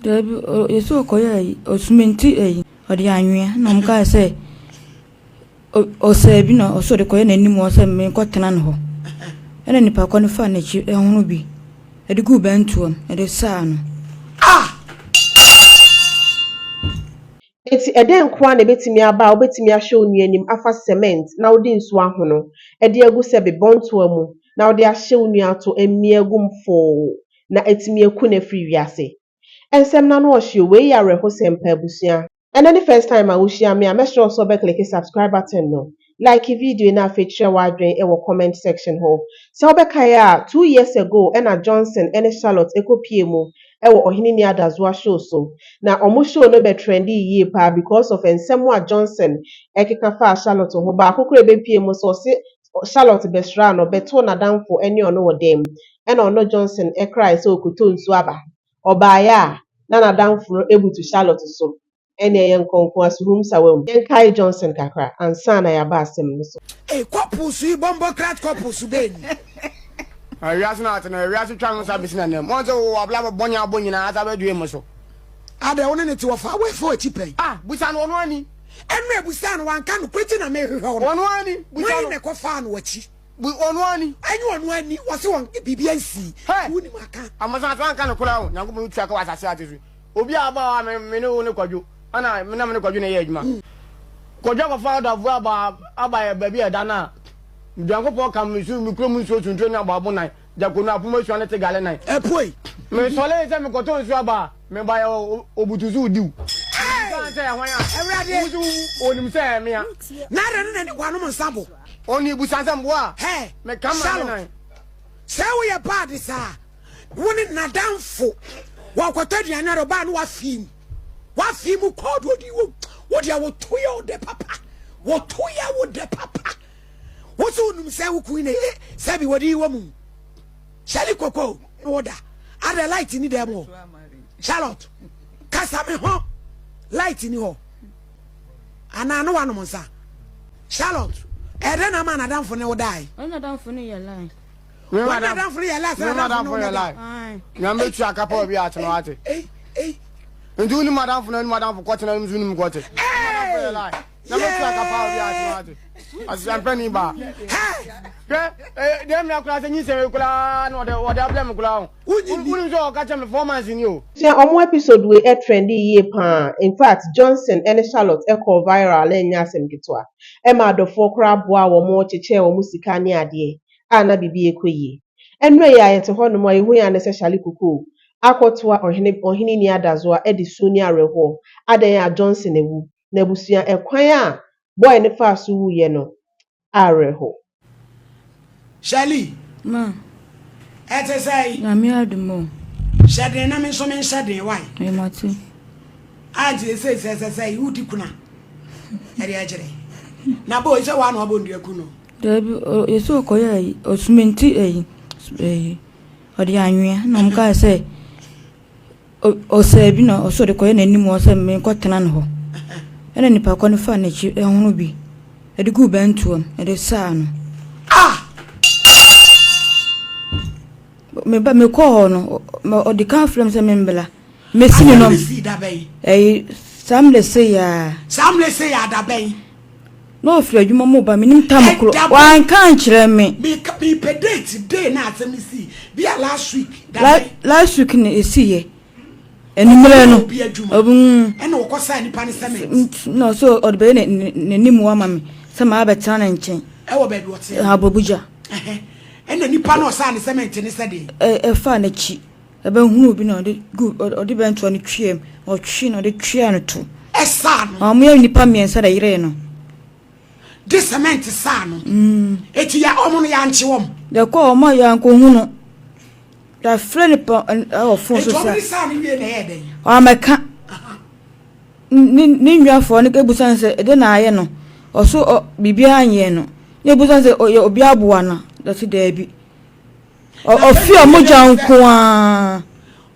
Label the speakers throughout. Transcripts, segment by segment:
Speaker 1: Daabi, yɛsɛ ɔkɔyɛ ayi, ɔsumenti ayi, ɔde anwea na ɔmo kaa sɛ ɔsɛɛ bi na ɔsɛ ɔde kɔyɛ n'anim hɔ sɛ menkɔtena ne hɔ. Ɛna nipa kɔ no faa n'akyi ɛhono bi ɛde guu bɛntoa mu ɛde saa no.
Speaker 2: Ah!
Speaker 3: Enti ɛdɛn nko ara na ebetumi aba a wobetumi ahyɛ wo nua anim afa cement na wode nsu ahono de agu sɛ bebɔntoa mu na wode ahyɛ wo nua ato amia agu mu foo na atumi aku no afiri wiase? Nsɛm no ano ɔhye o, wei yɛ awerɛhosɛm paa abusua. Ɛnɛ ne first time a wohyia me a, mɛsrɛ wo sɛ wobɛclick subscribe button no, like video yi na afei kyerɛ w'adwene wɔ comment section hɔ. Sɛ wobɛkae a, 2 years ago ɛna Johnson ne Charlotte ɛkɔpie mu ɛwɔ Ɔhene Ni Adazoa show so. Na ɔmo show no bɛtrend yie paa because of nsɛm a Johnson ɛkeka faa Charlotte ho. Baako koraa ɛbɛpie mu sɛ ɔse Charlotte bɛsraa no, ɔbɛtoo n'adamfo ne ɔno wɔ dan mu. Ɛna ɔno Johnson ɛkrae sɛ ɔkɔtɔ nsuo aba. Ɔbaeɛ a, na n'adamfo no ebutu Charlotte so. Ɛne ɛyɛ nkɔnkɔn asuhum sawa mu. Yɛnkae Johnson kakra ansa na yɛaba asɛm no so.
Speaker 2: Hey, couples yi bomboclaat couples bɛɛ ni.
Speaker 4: Wiase no ate no, wiase twa no sa bɛsi nanam. Wɔn sɛ wɔ abla bɔne abɔ nyinaa asa bɛdue mo so.
Speaker 2: Adɛ wo ne ne te wɔfa wɔafa akyi pɛn.
Speaker 4: Ah, busa no, ɔno ani.
Speaker 2: Ɛnu ebusa no wanka no kweti na mehwehwɛ wo no.
Speaker 4: Ɔno ani, busa
Speaker 2: Wɔn
Speaker 4: no.
Speaker 2: na ɛkɔfaa no akyi.
Speaker 4: Bu ɔno ani.
Speaker 2: Ɛnyɛ ɔno ani, wɔse wɔn biribi ansi.
Speaker 4: Hey!
Speaker 2: Wonim aka.
Speaker 4: Amosan so anka no koraa o. Nyankopɔn tua ka wɔ asase ate so. Obi a aba hɔ a me ne wo ne Kwadwo. Ɛna me na me ne Kwadwo na ɛyɛ adwuma. Kwadwo akɔfa ɔdafoɔ aba yɛ baabi a ɛda no a, Nyankopɔn ka me su me kurom nsuo sunturo ne aboabo nan, gyakonu apoma asua ne tegale nan.
Speaker 2: Ɛpoe.
Speaker 4: Mesɔree sɛ mekɔtɔ nsuo aba a, mebaeɛ obutu so diw. Mebisaa sɛ ɛhwan a,
Speaker 2: Awurade.
Speaker 4: Wo so onim sɛ ɛyɛ mea.
Speaker 2: Na adɛ ne n'ani wanom nsa bo.
Speaker 4: Ɔne busa sɛ mboa a,
Speaker 2: Hey,
Speaker 4: meka ma me
Speaker 2: Charlotte.
Speaker 4: nan.
Speaker 2: Sɛ woyɛ bad saa, wo ne n'adamfo wɔkɔtɔ aduane a ɔbaa no wafii mu. Wafii mu kɔɔdo odi wo. Wo deɛ woto yɛ wo dɛ papa. Woto yɛ wo dɛ papa. Wo so wonim sɛ wo kun ne sɛbi wɔde yi wɔ mu. Shirley Koko wo da. Adɛ light ni dɛm hɔ. Charlotte, kasa me ho. Light ni hɔ. Anaa no wanom nsa. Charlotte, ɛdɛ na ama n'adamfo ne wo dae.
Speaker 1: Ɔne n'adamfo no yɛ line.
Speaker 4: Me
Speaker 2: Wɔne
Speaker 4: madam
Speaker 2: n'adamfo no yɛ line sɛ
Speaker 4: me
Speaker 2: n'adamfo
Speaker 4: madamfo
Speaker 2: ne wo
Speaker 4: yɛ
Speaker 2: ne da.
Speaker 4: lie.
Speaker 1: Ae.
Speaker 4: Nyame bɛtua ka pa obi ate no ate.
Speaker 2: Ei, ei.
Speaker 4: Nti wonim madamfo no anim adamfo kɔte na anim so wonim kɔte. Madamfo yɛ lie. Nyame bɛtua ka pa obi ate no ate. Asɛmpɛni baa.
Speaker 2: Hey!
Speaker 4: Hwɛ, deɛ mmea koraa sɛ nyinsɛn koraa na ɔde abrɛ me koraa ho.
Speaker 2: Wonyi ni.
Speaker 4: Wonim sɛ ɔka kyerɛ me 4 months ni o.
Speaker 3: Sɛ ɔmo episode wei ɛtrend yie paa. In fact, Johnson ɛne Charlotte ɛkɔɔ viral na ɛnyɛ asɛm ketewa. Ɛma adɔfoɔ koraa boa wɔn kyekyɛɛ wɔn sika ne adeɛ a na biribi ɛkɔ yie. Ɛnnora yi a yɛte hɔnom a yɛhu yɛn ano sɛ Charlie Koko akɔtoa ɔhene ni Adazoa ɛde su ne awerɛhoɔ. Adan a Johnson ewu. Na abusua ɛkwan a boy ne faa so wuyɛ no awerɛho.
Speaker 2: Shirley,
Speaker 1: Ma,
Speaker 2: ɛte sɛ
Speaker 1: Nyame adom o.
Speaker 2: hyɛ den na me nso menhyɛ den wae.
Speaker 1: Mate.
Speaker 2: Anti sɛ sɛ sɛ sɛ wodi kuna. Ɛde akyerɛ. Na bo sɛ wa na wabɔ ndua ku no.
Speaker 1: Daabi, yɛsɛ ɔkɔyɛ ayi, ɔsumenti ayi, ɔde anwea na ɔmo kaa sɛ ɔsɛɛ bi na ɔsɛ ɔde kɔyɛ n'anim hɔ sɛ menkɔtena ne hɔ. Ɛna nipa kɔ no faa n'akyi ɛhono bi ɛde guu bɛntoa mu ɛde saa no.
Speaker 2: Ah!
Speaker 1: Meba mekɔɔ hɔ no, ɔde kan frɛ me sɛ membla. Mesi ne
Speaker 2: Asɛm
Speaker 1: nom.
Speaker 2: no sii da bɛn?
Speaker 1: Ɛyi saa mmerɛ se yaa.
Speaker 2: Saa mmerɛ sɛ yɛ ada bɛn?
Speaker 1: Na ɔfiri adwuma mu ba menim tam koro.
Speaker 2: Ɛda bɛn?
Speaker 1: Wanka ankyerɛ me.
Speaker 2: Mepɛ date day na asɛm no sii. Bi a last week da bɛn?
Speaker 1: Last week na ɛsiiɛ. Anwummerɛ no.
Speaker 2: Obi adwuma. Ɛna ɔkɔ saa nipa ne cement.
Speaker 1: Na ɔsɛ ɔde bɛyɛ n'anim ama me sɛ maa bɛtena ne nkyɛn.
Speaker 2: Ɛwɔ baabi ɔte.
Speaker 1: Abɔbugya.
Speaker 2: Ɛhɛ. Ɛna nipa no ɔsaa ne cement ne sɛ den.
Speaker 1: Ɛfaa n'akyi. Ɛbɛhunu obi na ɔde gu ɔde bɛntoa no twea mu. Ɔtwe na ɔde twea no to.
Speaker 2: Ɛsaa no.
Speaker 1: Ɔmo yɛ nipa mmiɛnsa na yeree no.
Speaker 2: De cement saa no. Eti ya ɔmo no yɛankye wɔm.
Speaker 1: Yɛkɔ ɔmo a yɛankɔhu no. Yɛafrɛ nipa ɛwɔ phone so
Speaker 2: Eti ɔmo
Speaker 1: sɛ
Speaker 2: de saa no wie na ɛyɛ dɛn?
Speaker 1: ɔamɛka. Ne nuafoɔ no ebusa no sɛ ɛde na ayɛ no. Ɔso ɔ biribiara nyɛ no. Na ebusa no sɛ ɔyɛ obi aboa no. Ɔsi daabi. Ɔfi ɔmo gya nko ara.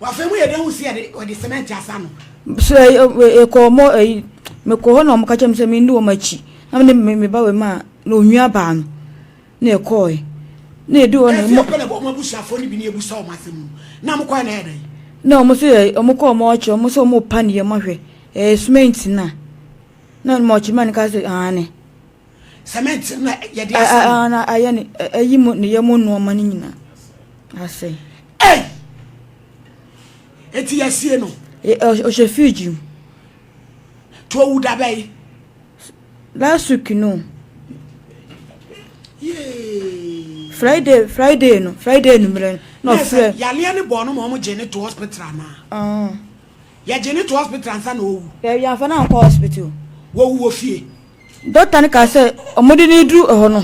Speaker 2: Wafei mu yɛ dɛn hu sɛ yɛde ɔde cement asa no?
Speaker 1: Sɛ yɛkɔ ɔmo ɛyi mekɔ hɔ na ɔmo ka kyerɛ me sɛ menni wɔn akyi. Na me ne me ba wei ma na onua baa no na yɛkɔɔe. Na yɛdu hɔ na
Speaker 2: Ɛfi ɔpɛ na ɔmo abusuafoɔ no bi ne ebusa ɔmo asɛm no. Na mo kɔɛ na ɛyɛ dɛn?
Speaker 1: Na wɔn sɛ wɔn kɔ wɔn ɔkye wɔn sɛ wɔn pa ne yam ahwɛ ɛyɛ cement na na wɔn ɔkye man ka sɛ aane.
Speaker 2: Cement na yɛde asa no.
Speaker 1: Na ayɛ ne ayi mu ne yam nneɛma no nyinaa asɛe.
Speaker 2: Ei! Eti yɛsie no.
Speaker 1: Ɔhyɛ fridge mu.
Speaker 2: To owu da bɛyi.
Speaker 1: Last week no. Friday Friday no Friday nummerɛ no na ɔfrɛ.
Speaker 2: Yareɛ no bɔɔ no ma wɔn gye ne to hospital anaa?
Speaker 1: Ah.
Speaker 2: Yɛgye ne to hospital ansa na owu.
Speaker 1: Yɛ yɛnfa no ankɔ hospital.
Speaker 2: Wɔwu wɔ fie.
Speaker 1: Dɔkta no kaa sɛ wɔde no duru hɔ no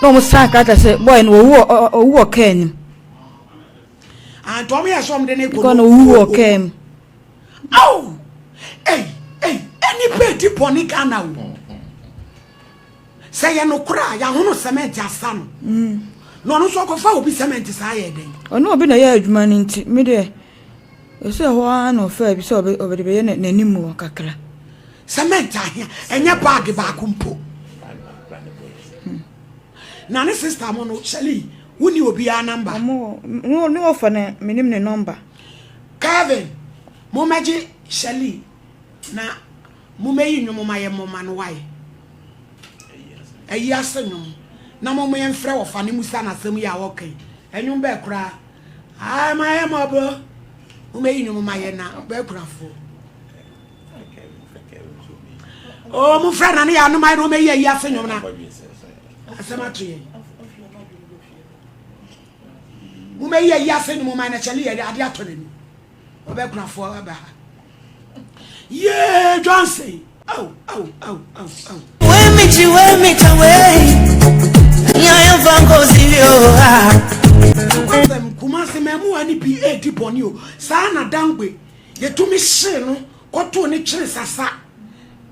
Speaker 1: na wɔn san krataa sɛ boy no owu wɔ owu wɔ kaa nim.
Speaker 2: Ah, nti wɔn yɛ sɛ wɔn de ne kɔ
Speaker 1: no owu wɔ kaa mu.
Speaker 2: Ao! Ei! Ei! Nnipa edi bɔne Ghana o. Sɛ yɛ nokorɛ a, yɛahono cement asa no. Na ɔno nso ɔkɔfa obi cement saa yɛ dɛn?
Speaker 1: Ɔne obi na ɛyɛ adwuma no nti, me deɛ, ɛsɛ ɛhɔ ara na ɔfaa bi sɛ ɔbɛde bɛyɛ n'anim hɔ kakra.
Speaker 2: Cement ahea, ɛnyɛ bag baako mpo. Na ne sister mo no, Shirley, wonni obiara number?
Speaker 1: Ɔmo wɔ, ne wɔfa no, menim ne number.
Speaker 2: Kelvin, mommɛgye Shirley na mommɛyi nnwom ma yɛ mmɔ ma no wae. Ayi ase nnwom na momma yɛmfrɛ wɔfa ne musa n'asɛm yi a ɔka yi. Nnwom bɛɛ koraa. Ai ma yɛ mmɔbɔ. Mommɛyi nnwom ma yɛ na bɛkurafoɔ. Oh, momfrɛ na ne yɛ anom ayɛ na ɔmmɛyi ayi ase nnwom na asɛm ato yɛn. Momɛyi ayi ase no moma na kyɛle yɛ ade atɔ n'ani. Ɔbɛkunafoɔ aba ha. Yee Johnson. Aw aw aw aw aw.
Speaker 5: Wemichi wemicha we. Nyayo fanko sivyo ha.
Speaker 2: Nokwasɛm, Kumasi mmaamua no bi redi bɔne o. Saa na Dangbe yɛtumi hyee no kɔtoo ne kyere sasa.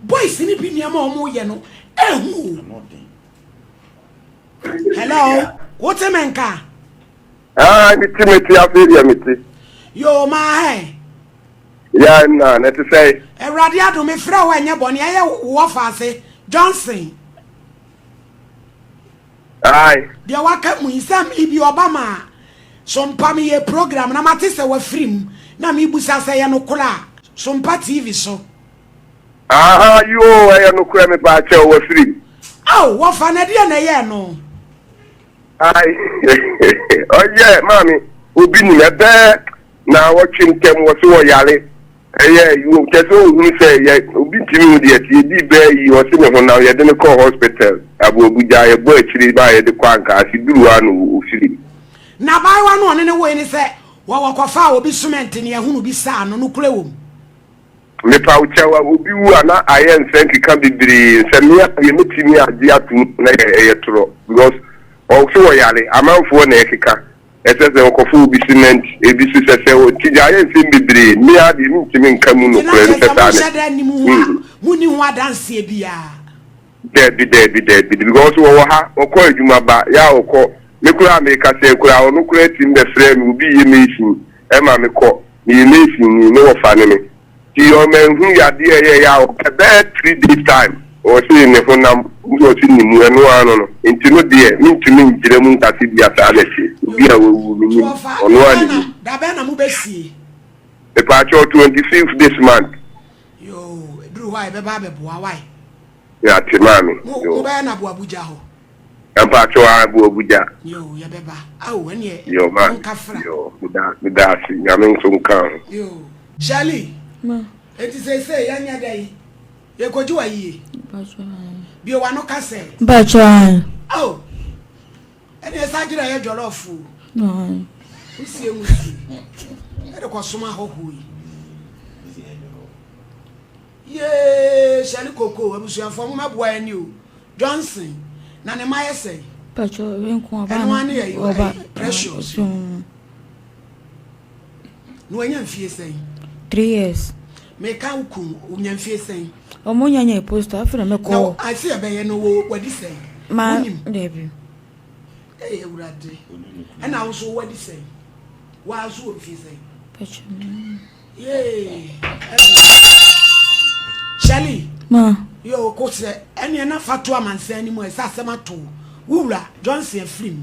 Speaker 2: Boys no bi nneɛma a wɔyɛ no ɛhu o. Hello, wote me nka?
Speaker 6: Ah, mete mete afei deɛ mete.
Speaker 2: Yoo, maa hɛ.
Speaker 6: Ya na na ɛte sɛ.
Speaker 2: Awurade adom mefrɛ wo ɛnyɛ bɔne ɛyɛ wɔ faase Johnson.
Speaker 6: Aye.
Speaker 2: Deɛ waka mu yi sɛ mmere bi ɔba ma Sompa meyɛ program na mate sɛ wafiri mu na mebusa sɛ yɛ nokorɛ a Sompa TV so.
Speaker 6: Ahaa yoo ɛyɛ nokorɛ mepaakyɛw wafirim.
Speaker 2: Ao wɔfa na ɛdeɛn na ɛyɛɛ no.
Speaker 6: Ai ɔyɛ maame obi nim ɛbɛɛ naawɔtwe ntɛm wɔse wɔyare ɛyɛ yoo kyɛ sɛ ohunu sɛ yɛ obi ntumi hu deɛ ɛteɛ ɛdii bɛɛ yi ɔse ne honam yɛde no kɔɔ hospital aboabuja yɛbɔ akyire baa yɛde kɔ ankaase duru hɔ a na ofirim.
Speaker 2: Na abaayewa no ɔne no woe ne sɛ wɔwɔ kɔfaa obi cement ne ɛhono bi saa no nokorɛ wɔ mu.
Speaker 6: Mepa wo kyɛw a obi wu a na ayɛ nsɛ nkeka bebree nsɛ me a deɛ mɛtumi agye atom na yɛ ɛyɛ torɔ because ɔse ɔyare amanfoɔ na ɛkeka ɛsɛ sɛ ɔkɔfa obi cement ebi so sɛ sɛ nti gya ayɛ nsɛm bebree me a deɛ mentumi nka mu
Speaker 2: Nti na
Speaker 6: nokorɛ no
Speaker 2: kyerɛ
Speaker 6: sɛ
Speaker 2: sɛ
Speaker 6: saa na
Speaker 2: monhyɛ da nnim ho a
Speaker 6: mm.
Speaker 2: monni ho adanseɛ biara.
Speaker 6: Dabi dabi dabi because wɔwɔ ha ɔkɔ adwuma ba yɛ a ɔkɔ me koraa mekasa yi koraa ɔno koraa tumi bɛfrɛɛ me obi yɛ mason ɛma me kɔ meyɛ mason ni ne wɔfa ne me nti ɔmanhu yadeɛ ɛyɛ yɛ a ɔbɛ bɛyɛ 3 days time ɔse ne honam nso ɔse ne mu ɛno ano no nti no deɛ mentumi nkyerɛ mu nkase bia saa na ɛteɛ obi a
Speaker 2: Yoo
Speaker 6: wawu
Speaker 2: nti
Speaker 6: menim
Speaker 2: wɔfa
Speaker 6: ɔno a
Speaker 2: dabɛn
Speaker 6: ne
Speaker 2: na
Speaker 6: nim.
Speaker 2: dabɛn na mobɛsie.
Speaker 6: Mepaakyɛw 25 this month.
Speaker 2: Yoo ɛduru hɔ a yɛbɛba abɛboa wai.
Speaker 6: Yɛate maame.
Speaker 2: Mo
Speaker 6: Yoo.
Speaker 2: mobɛyɛ no Aboabuja hɔ.
Speaker 6: Mpakyɛw aa Aboabuja.
Speaker 2: Yoo yɛbɛba. Ao ɛneɛ
Speaker 6: Yoo maame.
Speaker 2: monka fra.
Speaker 6: Yoo meda meda ase Nyame nso nka ho.
Speaker 2: Yoo. Shirley.
Speaker 1: Ma.
Speaker 2: Enti seisei yɛnyɛ dɛn? Yɛkɔgye wo ayie.
Speaker 1: Mpakyɛw ae.
Speaker 2: Bue w'ano ka sɛ.
Speaker 1: Mpakyɛw ae.
Speaker 2: Ao ɛneɛ sa gyerɛ yɛ jollof o.
Speaker 1: Ae.
Speaker 2: Wosie nwusie ɛde kɔsom ahɔhoɔ yi. Yee Shirley Koko abusuafoɔ mo mɛboa yɛn ni o Johnson na ne mma yɛ sɛn?
Speaker 1: Pacho we nko ɔba
Speaker 2: ɛno ano yɛ
Speaker 1: ɔba
Speaker 2: Precious na wanya mfie sɛn?
Speaker 1: 3 years.
Speaker 2: Meka wo kun wonya mfie sɛn?
Speaker 1: Ɔmo nya nya post afei na mɛkɔ.
Speaker 2: Na ase ɛbɛyɛ no wo wadi sɛn?
Speaker 1: Ma dabi.
Speaker 2: Ɛyɛ awurade ɛna wo nso wadi sɛn? Waa nso wɔ mfie sɛn?
Speaker 1: Pacho.
Speaker 2: Yay! Shirley.
Speaker 1: Ma.
Speaker 2: Yo, ko sɛ ɛneɛ na fa to amansan no mu a ɛsɛ asɛm ato wo wura Johnson afiri mu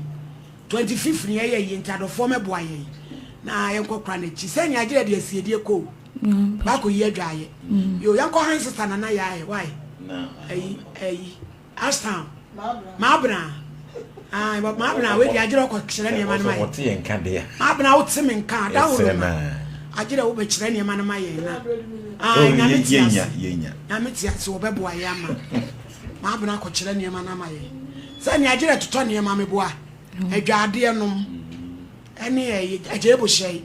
Speaker 2: 25 ne ɛyɛ yie nti adɔfoɔ mɛboa yɛn. Na yɛnkɔ kora n'akyi sɛ nea agyerɛ de asiedie kɔ o. Baakɔ yi adwaayɛ. Yo yɛnkɔ han sista nana yaayɛ why? Ayi ayi Ashtown. Maabena. Ah, maabena wei de agyerɛ ɔkɔ kyerɛ nneɛma no ma yɛn.
Speaker 7: Wɔte yɛn nka deɛ.
Speaker 2: Maabena wote me nka dawuro ma. Agyerɛ wobɛkyerɛ nneɛma no ma yɛn na. Ah, nyame te ase. Nyame te ase wɔbɛboa yɛn ama. Maabena akɔkyerɛ nneɛma no ama yɛn. Sɛ nea agyerɛ totɔ nneɛma meboa. Adwadeɛ nom. Ɛne ɛyi agyeebo hyɛe.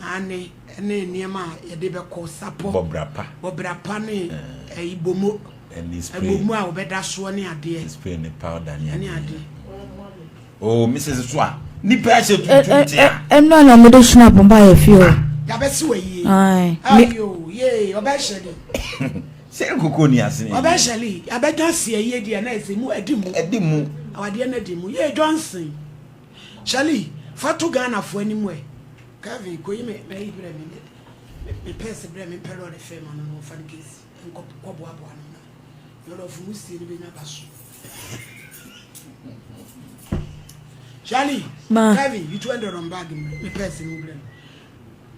Speaker 2: Aane ɛne nneɛma a yɛde bɛkɔ sapɔ.
Speaker 7: Bɔbra pa.
Speaker 2: Bɔbra pa ne ɛyi bomo.
Speaker 7: Ɛne spray.
Speaker 2: Ɛbomo a wɔbɛda soɔ ne adeɛ.
Speaker 7: Spray ne powder ne adeɛ.
Speaker 2: Ɛne adeɛ.
Speaker 7: Oh Mrs. So a nipa ahyɛ tuntum te a.
Speaker 1: Ɛno na wɔde snap ba yɛ fie hɔ.
Speaker 2: Yabɛsi wɔ yie. Ayo yee ɔbɛhyɛ de.
Speaker 7: Sɛ nkoko ni ase.
Speaker 2: Ɔbɛhyɛ li yabɛgya si ayie deɛ na ɛsɛ mu ɛdi mu.
Speaker 7: Ɛdi mu.
Speaker 2: Awadeɛ no ɛdi mu yee Johnson. Charlie, fa to Ghanafoɔ anim ɛ. Kevin, kɔyi me m'ayi brɛ me, me me pɛɛse brɛ me mpɛ lɔre fɛ ma no na ɔmfa no kesi nkɔ kɔboaboa no na yɔlɔfo mu sie no bɛnya ba so. Charlie,
Speaker 1: Ma.
Speaker 2: Kevin, yi 200 on bag mu me pɛɛse no brɛ me.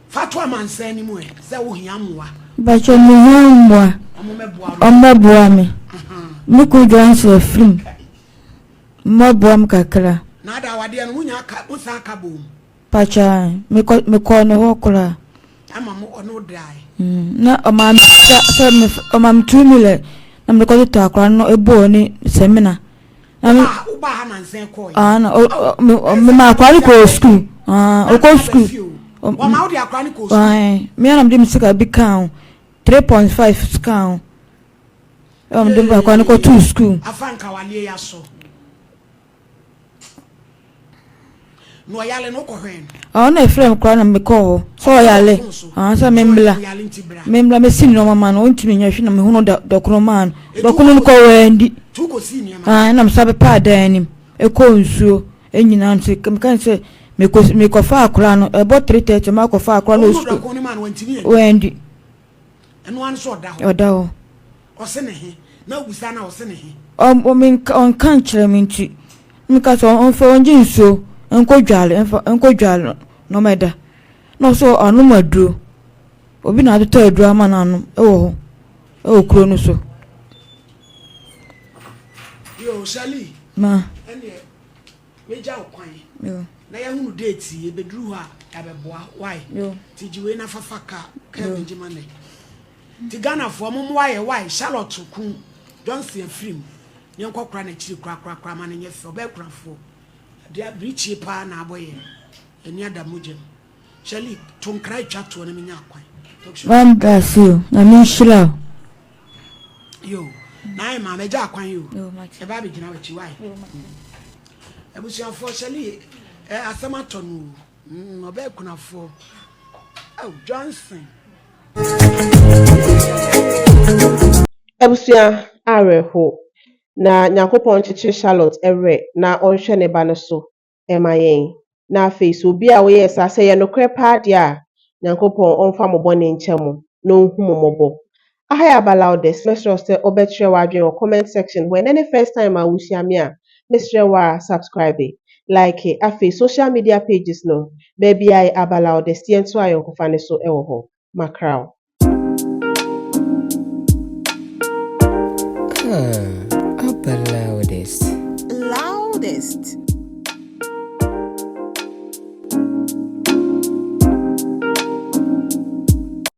Speaker 2: Fa to amansan anim ɛ sɛ wohia mmoa.
Speaker 1: Mpakyɛ mehia mmoa.
Speaker 2: Ɔmo mɛboa no.
Speaker 1: Ɔmo bɛboa me. Me kunu Johnson afirim. Mmoaboa me kakra.
Speaker 2: Na ada awadeɛ no monya ka mo san ka bom.
Speaker 1: Pakyɛ ae mekɔ mekɔɔ ne hɔ koraa.
Speaker 2: Ama mo ɔne wo dae.
Speaker 1: Mm, na ɔmaa me sika sɛ me ɔmaa me 2 million na mede kɔtotɔ akora no eboo ne sɛmina. Na me
Speaker 2: Wobaa ha nansa kɔɔ yi.
Speaker 1: Ah na o me me ma akora no kɔɔ sukuu. Ah ɔkɔ sukuu.
Speaker 2: Wɔma wode akora no kɔɔ sukuu.
Speaker 1: Ae me ara na mede me sika bi kaa ho 3.5 kaa ho. Ɛna mede akwadaa no kɔtoo sukuu.
Speaker 2: Afa nkawaleɛ yi aso. Na ɔyale no wokɔhwɛɛ no?
Speaker 1: Ɔno na ɛfrɛ me koraa na mekɔɔ hɔ sɛ ɔyale sɛ membla membla mɛsi nneɛma ma no ɔntumi nyɛ hwee na mehunu dɔkono maa no dɔkono no kɔ wandi ɛna mesa bɛpaa dan anim ɛkɔɔ nsuo nyinaa nti meka sɛ mekɔfa akwadaa no ɛbɔ 3:30 makɔfa akwadaa no wɔ sukuu wandi.
Speaker 2: Ɛno ara ne sɛ ɔda hɔ.
Speaker 1: Ɔda hɔ.
Speaker 2: Ɔse ne he? Na wobisa no a, ɔse ne he?
Speaker 1: Ɔnka nkyerɛ me nti, meka sɛ ɔmfa ɔngye nsuo nkɔ dwale mfa nkɔ dwale na ɔmɛda. Na ɔsɛ ɔnom aduro. Obi na atotɔ aduro ama no anom wɔ hɔ wɔ kuro no so.
Speaker 2: Yo, Shirley.
Speaker 1: Ma.
Speaker 2: Ɛneɛ Mɛgya wo kwan na yɛahunu date yi, yɛbɛduru hɔ a yɛabɛboa why nti gye wei na fa fa car Kelvin gye ma nɛ nti Ghanafoɔ mommoa yɛ why Charlotte ku Johnson afiri mu ne yɛnkɔ kora n'akyiri korakorakora ma no nyɛ fɛ ɔbɛyɛ korafoɔ adeɛ abirikyie paa na abɔ yɛn ani ada mogya mu Shirley to nkra atwa toɔ na menya akwan.
Speaker 1: Manda ase o, Nyame nhyira wo.
Speaker 2: Yo, na ayɛ maame agya akwan yi o. Ɛba abɛgyina w'akyi wae. Abusuafoɔ Shirley ɛ asɛm atɔ no o. Ɔbɛyɛ kunafoɔ. Oh, Johnson.
Speaker 3: Abusua awerɛho. Na Nyankopɔn nkyekye Charlotte werɛ na ɔnhwɛ ne ba no so ma yɛn. Na afei sɛ obi a woyɛɛ saa sɛ ɛyɛ nokorɛ paa deɛ a, Nyankopɔn ɔmfa mo bɔne nkyɛ mo na ɔnhu mo mmɔbɔ. Aha yɛ Aba Loudest, mɛsrɛ wo sɛ wobɛkyerɛ w'adwene wɔ comment section hɔ. Ɛnɛ ne first time a wohyia me a, mesrɛ wo a subscribe, like, afei social media pages no, baabi a yɛ Aba Loudest, yɛnto ayɔnkofa no so wɔ hɔ. Makra wo.
Speaker 8: Ah, Aba Loudest.
Speaker 3: Loudest.